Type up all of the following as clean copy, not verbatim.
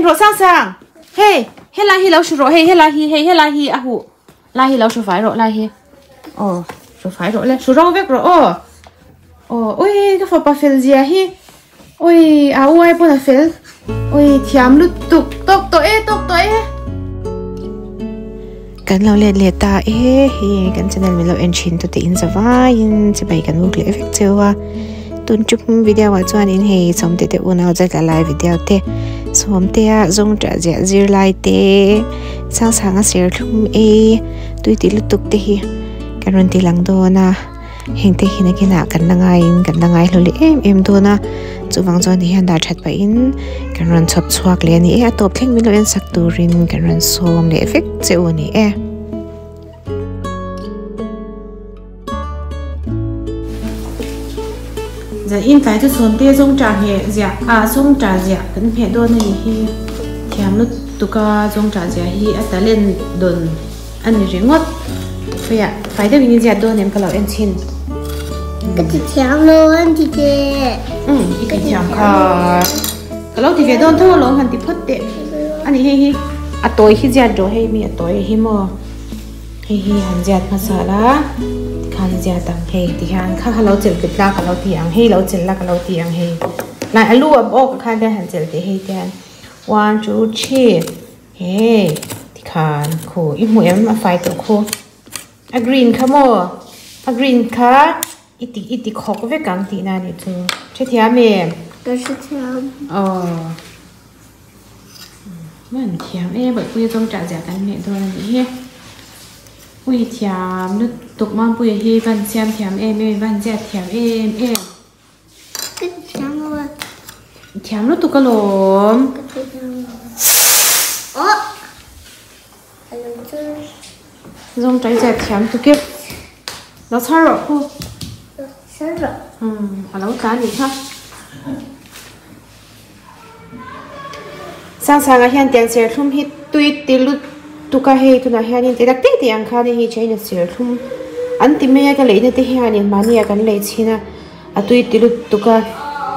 En rawh sang sang. Hei, helai hi lo hru rawh hei helai hi hei helai hi a huh. Lai hi lo hru fai rawh lai hi. Aw, hru fai rawh le. Hru ro vek rawh aw. Aw, ui ka fapa fel zia hi. Ui, a u ai pawn a fel. Ui, thiam lutuk. Tawk tawh e, tawk tawh e. Kan lo let leh ta e, hei kan channel min lo en thin tute in zavaiin chibai kan buk leh vek cheu a. Tun chup video ah chuanin hei sawmte te unau zet la lai video te sawmtea zawng ṭah ziah zir lai te sang sanga serthlum ei tui ti lutuk te hi kan rawn ti lang dawn a. Heng te hi nakinah kan la ngaiin kan la ngai hlu leh em em dawn a, chuvang chuan ti hian dah that pahin kan rawn chhawp chhuak leh a ni e, a tawp thleng min lo en sak turin kan rawn sawm leh vek che u a ni e. Zan in tlai chu chhawnte zawng ṭah ngheh ziah ah zawng ṭah ziah kan hmeh dawn a ni hi thiam lutuk a zawng ṭah ziah hi a talent dawn. A ni ringawt. Khawiah fai deuhin i ziat dawn em ka lo en chhin. Ka ti thiam lo an ti teh. Umm i ti thiam kha. Ka lo ti ve dawn tho alawm han ti phawt teh. A ni hei hi a tawi hi ziat rawh hei mi a tawi hi maw. Hei hi han ziat hmasa la tikhan i ziat ang hei tihian kha kha lo chelh bet la ka lo ti ang hei lo chelh la ka lo ti ang hei. Lai a lu a bawk khan te han chelh teh hei te hian one two three. Hei tikhan khu i hmu em a fai tawh khu a green kha maw a green kha i ti i ti khawk vek ang tihna a nih chu hrethiam em ka hrethiam aw man thiam e bawihpuia zawng ṭah ziah kan hmeh dawn a nih hi ui thiam lutuk mampuia hi van siam thiam em em van ziat thiam em em. Ka thiam lo a. Thiam lutuk alawm. Ka thiam lo. Oh. Alo char. Zawng tai zet thiam tuk e. Lo char rawh khu. Lo char rawh. Alo tla anih kha. Sangsanga hian tiang serthlum hi tui ti lutuk a hei tunah hianin ti tak tih tih ang khan hei China serthlum an ti mai a ka leina te hianin mahni ah kan lei chhin a a tui ti lutuk a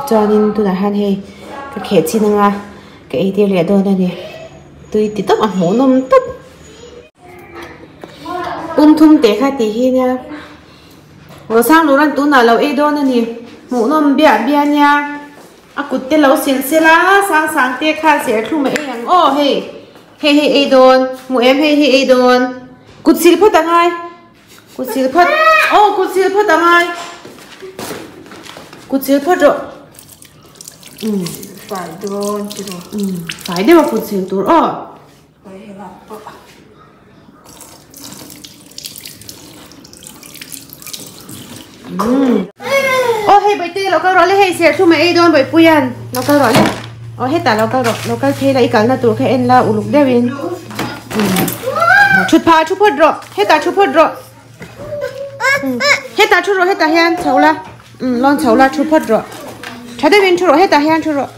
chuanin tunah hian hei ka kheh chin anga ka ei tir leh dawn a ni tui ti tawp a hmuhnawm tawp. Pum thum teh kha tih hi nia Rosang Luran tunah lo ei dawn a ni hmuhnawm biah biah nia. A kut te lo sil sel a, sang sang te kha serthlum a ei ang aw hei hei hei ei dawn hmu em hei hei ei dawn kut sil phawt a ngai kut sil phawt aw kut sil phawt a ngai kut sil phawt rawh um fai dawn chu um fai deuh a kut sil tur aw. Aw hei Bawihtei lo kal rawh le hei serthlum a ei dawn Bawipuia'n lo kal rawh le aw hetah lo kal rawh lo kal phei la i kalna tur kha en la uluk deuhin thut phah thu phawt rawh hetah thu phawt rawh hetah thu rawh hetah hian chho la lawn chho la thu phawt rawh tha deuhin thu rawh hetah hian thu rawh.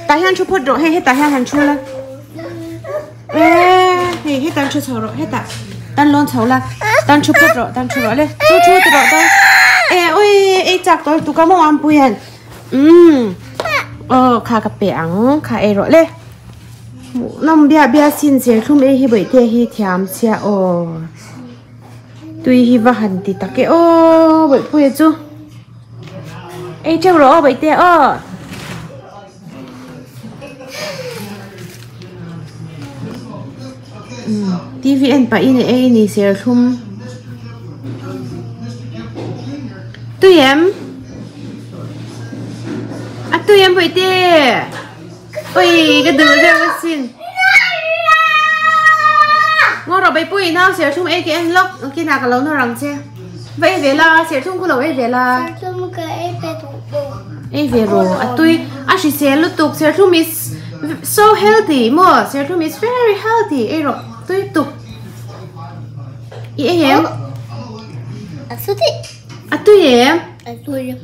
Tah hian thu phawt rawh hei hetah hian han thu la eee hei hetah thu chho rawh hetah tan lawn chho la tan thu phawt rawh tan thu rawh le thu thu ti rawh tan e ui ei chak tawh lutuk a maw ampui hian umm aw kha ka pe ang kha ei rawh le hmuhnawm biah biah sin serthlum ei hi bawihte hi thiam chhia aw tui hi va han ti tak e aw bawihpuia chu. Ei teuh rawh aw baihte aw. TV en pah in ei ni serthlum. Tui em? A tui em baihte? Ui ka duh reuh asin. Ngaw rawh baihpui nau serthlum ei ka en lawk kinah ka lo nawr ang che. Va ei ve la serthlum khu lo ei ve la. Serthlum ka ei ve duh bawk. Ei ve rawh a tui a hrisel lutuk serthlum is so healthy maw serthlum is very healthy ei rawh tui tuk. I ei em? A tui. A tui em? A tui.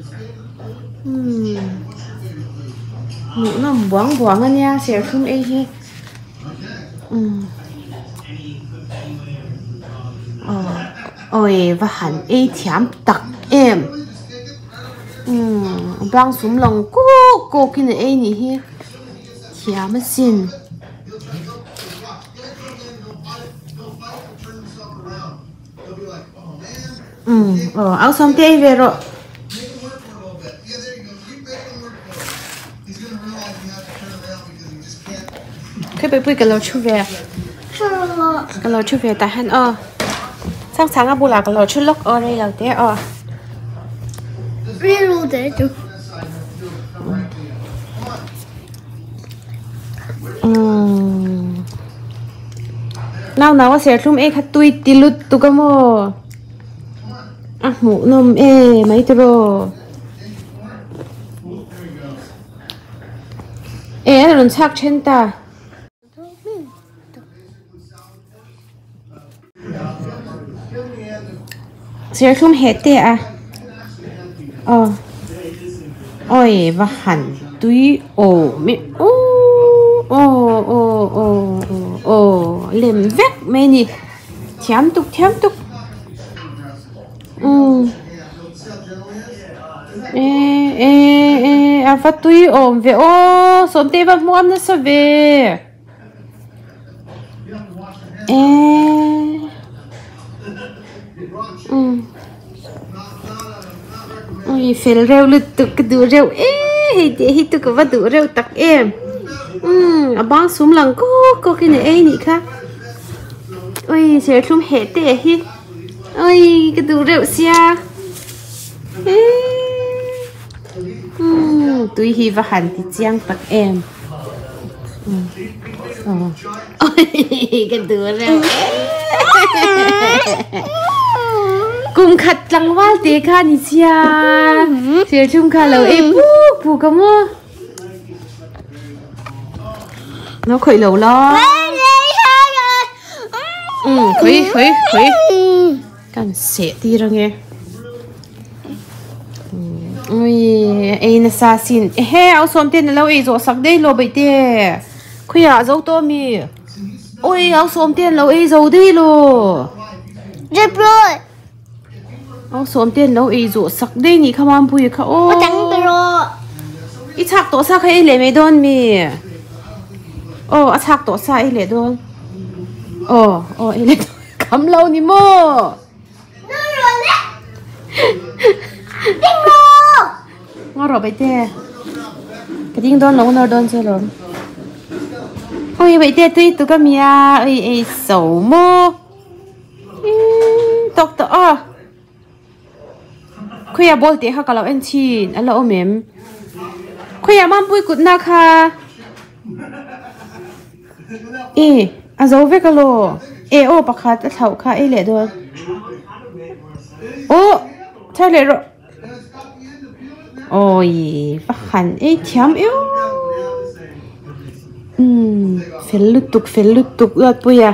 Umm hmuhnawm buang buang a nia serthlum ei hi umm aw awi va han ei thiam tak em umm bang sum lang kuk kuk in a ei nih hi. Thiam asin. Umm aw au sawmte ei ve rawh. Khawi pui ka lo thu ve ka lo thu ve tah hian aw Sangchanga bulah ka lo thu lawk aw rei lo te aw. Umm nau nau a serthlum e kha tui ti lut tuk a maw a hmuh nawm e mai tiraw e a rawn chhak then ta. Serthlum heh te a aw awi va han tui awm e aww aw aw aw aw lem vek mai a ni thiam tuk thiam tuk umm e e e a va tui awm ve aw sawmte va hmuam nasa ve. Ui fel reuh lutuk ka duh reuh e hei tih hi chu ka va duh reuh tak em umm a bang sum lang kawk kawk in a ei nih kha ui serthlum heh te hi ui ka duh reuh sia eee umm tui hi va han ti chiang tak em. Ka duh reuh Kum khat tlangval te kha ni sia Serthlum kha lo ei puk puk a maw Nó khawih lo la Ừ khawih khawih khawih Kan seh tir ange Ui ei nasa sin ehe au sawm ten alo ei zawh sak daih lo baih te khawiah a zo tawh ami ui au sawm ten alo ei zo daih lo au sawm ten alo ei zawh sak daih nih kha mampui kha aw i chhak tawh sa kha ei leh mai dawn mi aw a chhak tawh sa ei leh dawn aw aw ei leh dawn kham lo ni maw. Ngaw rawh baihte ka ding dawn lo nawr dawn che lawm ui baihte tui tuk a mia ui ei so maw tawk tawh a khawiah ball teh kha ka lo en thin a la awm em khawiah mampui kut na kha. E a zo vek alaw e aw pakhat a thlauh kha ei leh dawn aw thar leh rawh awi va han ei thiam eu umm fel lutuk fel lutuk Ruatpuia.